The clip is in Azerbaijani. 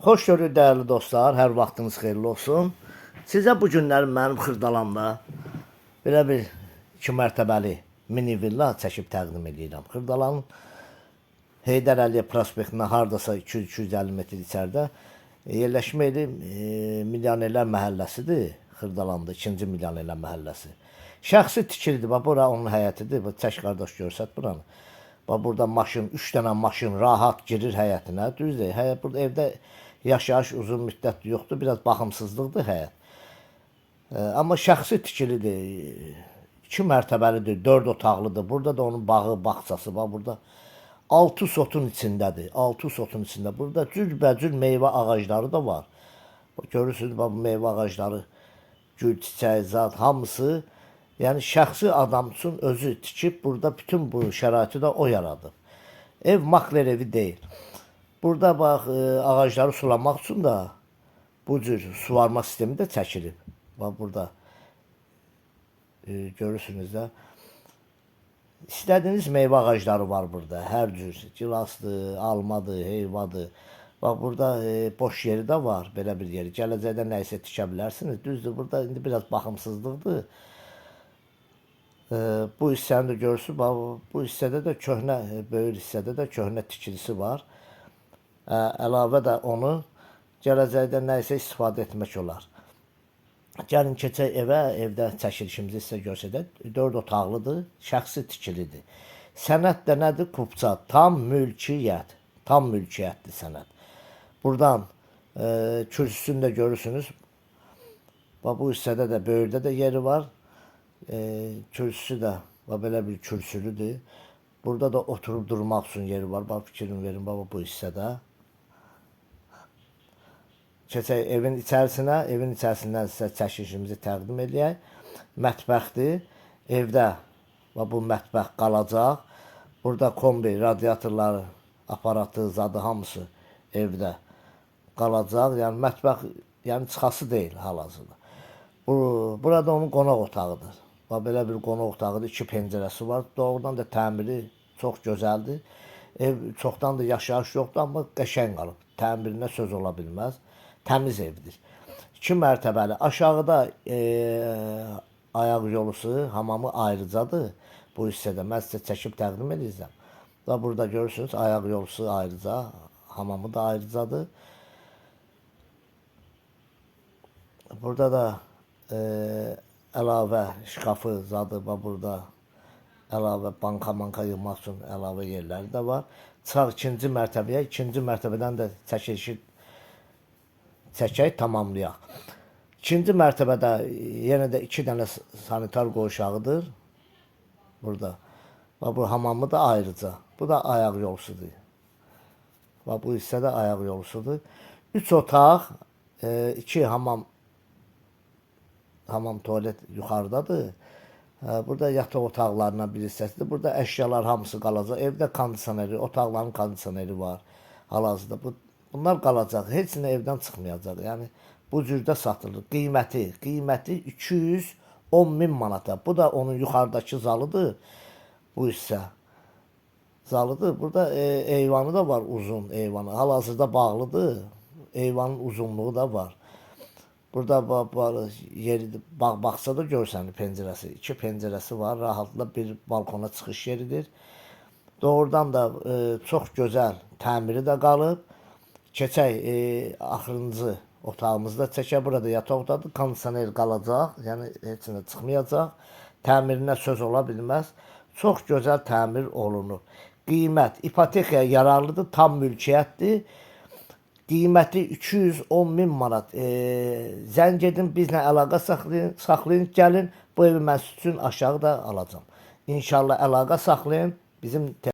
Xoş gördük dəyərli dostlar, hər vaxtınız xeyirli olsun. Sizə bu günlər mənim Xırdalanla belə bir iki mərtəbəli mini villa çəkib təqdim edirəm. Xırdalanın Heydər Əliyev prospektindən hardasa 200-250 metr içəridə yerləşmə yeri Milyonerlər məhəlləsidir. Xırdalanda 2-ci Milyonerlər məhəlləsi. Şəxsi tikilidir. Bax bura onun həyətidir. Bax çək qardaş görsət buranı. Bax burada maşın, 3 dənə maşın rahat girir həyətinə. Düzdür? Həyət burada evdə yaşayış uzun müddət yoxdur. Biraz baxımsızlıqdır həyət. Amma şəxsi tikilidir. 2 mərtəbəlidir, 4 otaqlıdır. Burada da onun bağı, bağçası var. Burada 6 sotun içindədir. 6 sotun içində. Burada cürbəcür meyvə ağacları da var. Görürsünüz, bax bu meyvə ağacları, gül, çiçək, zat hamısı, yəni şəxsi adam üçün özü tikib burada bütün bu şəraiti də o yaradıb. Ev makler evi deyil. Burada bax ağacları sulamaq üçün də bu cür suvarma sistemi də çəkilib. Bax burada görürsünüz də. İstədiyiniz meyvə ağacları var burada. Hər cür. Gilasdır, almadır, heyvadır. Bax burada boş yeri də var, belə bir yeri. Gələcəkdə nə isə tikə bilərsiniz. Düzdür, burada indi biraz baxımsızlıqdır. Bu hissəni də görürsünüz. Bax bu hissədə də köhnə, böyük hissədə də köhnə tikilisi var. Əlavə də onu gələcəkdə nə isə istifadə etmək olar. Gəlin keçək evə, evdə çəkilişimizi sizə göstərək. 4 otaqlıdır, şəxsi tikilidir. Sənəd də nədir? Kupça, tam mülkiyyət. Tam mülkiyyətdir sənəd. Buradan kürsüsünü də görürsünüz. Bax bu hissədə də, böyürdə də yeri var. Kürsüsü də bax belə bir kürsülüdür. Burada da oturub durmaq üçün yeri var. Bax fikrin verin baba bu hissədə. Keçək evin içərisinə, evin içərisindən sizə çəkilişimizi təqdim eləyək. Mətbəxdir. Evdə bax bu mətbəx qalacaq. Burada kombi, radiatorları, aparatı, zadı hamısı evdə qalacaq. Yəni mətbəx, yəni çıxası deyil hal-hazırda. Burada onun qonaq otağıdır. Bax belə bir qonaq otağıdır, 2 pəncərəsi var. Doğrudan da təmiri çox gözəldir. Ev çoxdan da yaşayış yoxdur, amma qəşəng qalıb. Təmirinə söz ola bilməz. Təmiz evdir. 2 mərtəbəli. Aşağıda ayaq yolusu, hamamı ayrıcadır bu hissədə. Mən sizə çəkib təqdim edəcəm. Da burada görürsünüz, ayaq yolusu ayrıca, hamamı da ayrıcadır. Burada da əlavə şkafı zadı bax burada əlavə banka manka yığmaq üçün əlavə yerləri də var. Çıxaq ikinci mərtəbəyə, ikinci mərtəbədən də çəkilişi çəkək, tamamlayaq. İkinci mərtəbədə yenə də 2 dənə sanitar qovşağıdır. Burada. Bax bu hamamı da ayrıca. Bu da ayaq yolusudur. Bax bu hissə də ayaq yolusudur. 3 otaq, 2 hamam, hamam tualet yuxarıdadır. Burada yataq otaqlarından bir hissəsidir. Burada əşyalar hamısı qalacaq. Evdə kondisioneri, otaqların kondisioneri var hal-hazırda. Bunlar qalacaq. Heç nə evdən çıxmayacaq. Yəni bu cürdə satılır. Qiyməti 210 min manata. Bu da onun yuxarıdakı zalıdır. Bu hissə zalıdır. Burada eyvanı da var, uzun eyvanı. Hal-hazırda bağlıdır. Eyvanın uzunluğu da var. Burada yeri bağ bağçada görsənir pəncərəsi. 2 pəncərəsi var. Rahatlıqla bir balkona çıxış yeridir. Doğrudan da çox gözəl təmiri də qalıb. Keçək axırıncı otağımızda çəkək. Burada yataq otağıdır. Kondisioner qalacaq. Yəni heç nə çıxmayacaq. Təmirinə söz ola bilməz. Çox gözəl təmir olunub. Qiymət ipotekaya yararlıdır, tam mülkiyyətdir. Qiyməti 210 min manat. Zəng edin, bizlə əlaqə saxlayın, gəlin. Bu evi mən sizin üçün aşağı da alacağam. İnşallah əlaqə saxlayın. Bizim